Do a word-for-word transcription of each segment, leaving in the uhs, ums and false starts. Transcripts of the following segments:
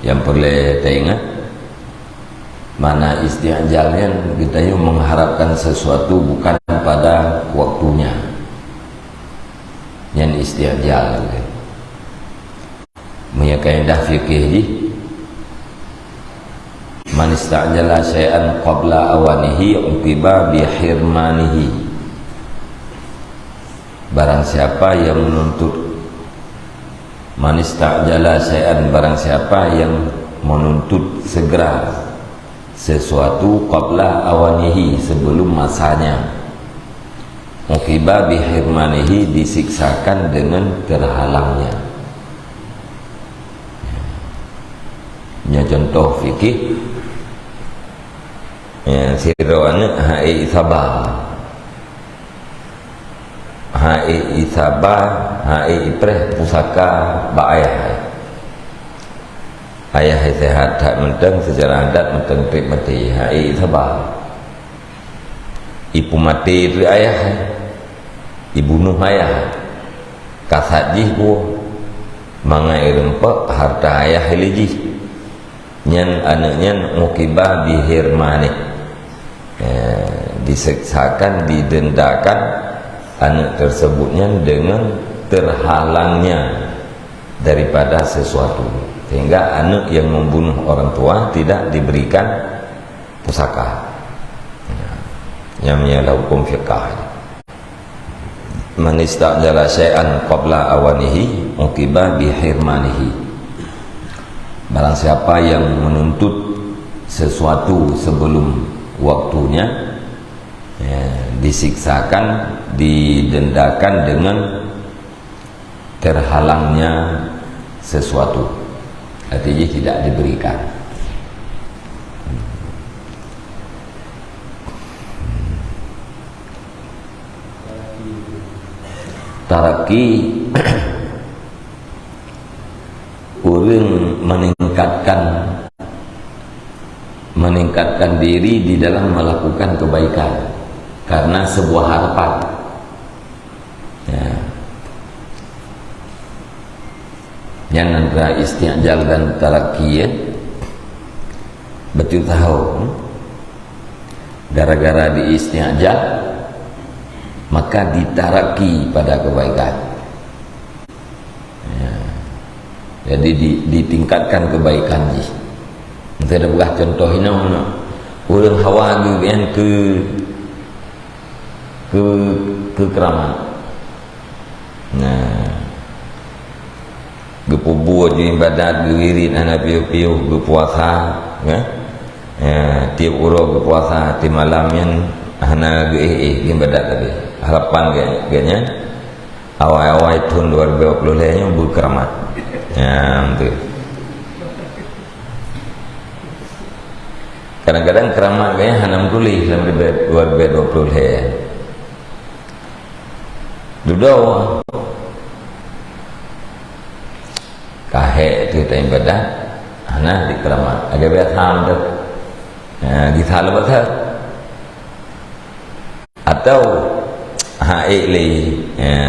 Nyang peureulée taingat, makna isti'jal nyan geutanyoe mengharapkan sesuatu bukan pada waktunya. Nyan isti'jal. Meunyoe kaidah fikih jih, "Man ista'jala syai'an qabla awanihi uqiba bihirmanihi." Barang siapa yang menuntut, "Man ista'jala syai'an," barang siapa yang menuntut segera sesuatu, "qabla awanihi," sebelum masanya, "uqiba bihirmanihi," disiksakan dengan terhalangnya. Nyoe contoh fikih. Ya, sidroe aneuk hai saba. Hai saba, hai ipreh pusaka bak ayah. Ayah hai sehat that mantong, secara adat mantong treb maté, hai saba. Ipeumaté treuk ayah, ibunoh ayah. Kasat jih buoh, mangat irumpok harta ayah ilée jih. Nyan aneuk nyan uqiba bihirmanih. Eh, diseksakan, didendakan aneuk tersebut nyan dengan terhalangnya daripada sesuatu. Sehingga aneuk yang membunuh orang tua tidak diberikan pusaka. Nyan ialah hukum fiqah. "Man ista'jala syai'an qabla awanihi uqiba bihirmanihi." Barang siapa yang menuntut sesuatu sebelum waktunya, ya, disiksakan, didendakan dengan terhalangnya sesuatu. Artinya tidak diberikan. Taraki, ureuëng meningkatkan, meningkatkan diri di dalam melakukan kebaikan karena sebuah harapan. Ya. Nyan antara isti'jal dan taraki, ya. Betul tahu. Gara-gara di isti'jal, maka ditaraki pada kebaikan. Ya. Jadi di, ditingkatkan kebaikan jih. Kita ada peugah contoh inoe, ureuëng hawa geubian ke ke, ke keramat. Nah, geupeubuet jih ibadat, geuwirit hana piôh-piôh, geupuasa, ya. Ya, tiep uroe geupuasa, tiep malam nyan hana geuéh-éh ibadat tadi. Harapan geuh, geuh nyan, awai-awai thon dua ribu dua puluh lhée nyoe beukeramat. Ya, betul. Kadang-kadang keramat gaya hana meutuléh lam ribet, dua ribet dua puluh lhée. Dudoe. Kahek tu taibadat, hana dikeramat. Agak biasa tu. Ha, gisa leubeh that. Atau, ha, ék lé, ya,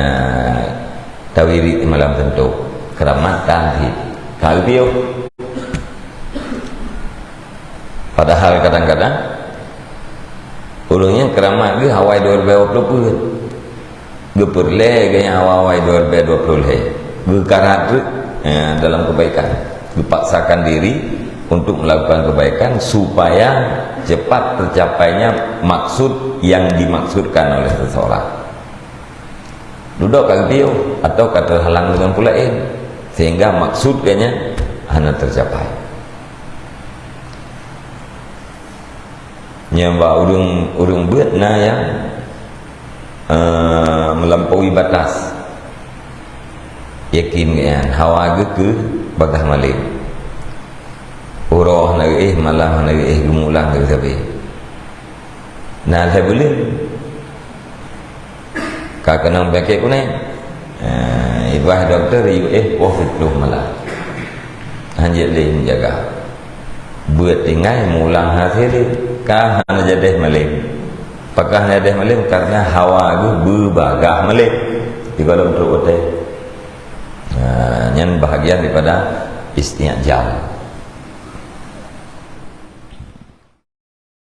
tawirit malam teuntu. Keramat tan cit. Ka geupiôh. Padahal kadang-kadang, ureuëng nyang keramat geuh awai dua ribet dua puluh peuet. Geupeureulée geuh nyang awai-awai dua ribet dua puluh lhée. Geukarat treuk, ya, dalam kebaikan. Geupaksakan diri untuk melakukan kebaikan supaya cepat tercapainya maksud yang dimaksudkan oleh seseorang. Dudoe ka geupiôh atau ka teuhalang deungon peue laén, sehingga maksud geuh nyan hana tercapai. Nyang bak ureuëng, ureuëng beuet na nyang, eh, melampaui batas. Yakin geuh nyan, hawa geuh keu bagah malém. Uroe hana geuéh, malam hana geuéh, geumulang geuh sabe. Na lhée buleuen. Ka keunong peunyakét kuneng. Eh, ibah dokto, U S poh siplôh malam. Hanjeuet lé menjaga. Beuet tinggai mulang hase lé. Ka hana jadeh malém. Pakon hana jadeh malém? Karena hawa geuh beubagah malém. Di golom trok watée. Nah, nyan bahagian daripada isti'jal.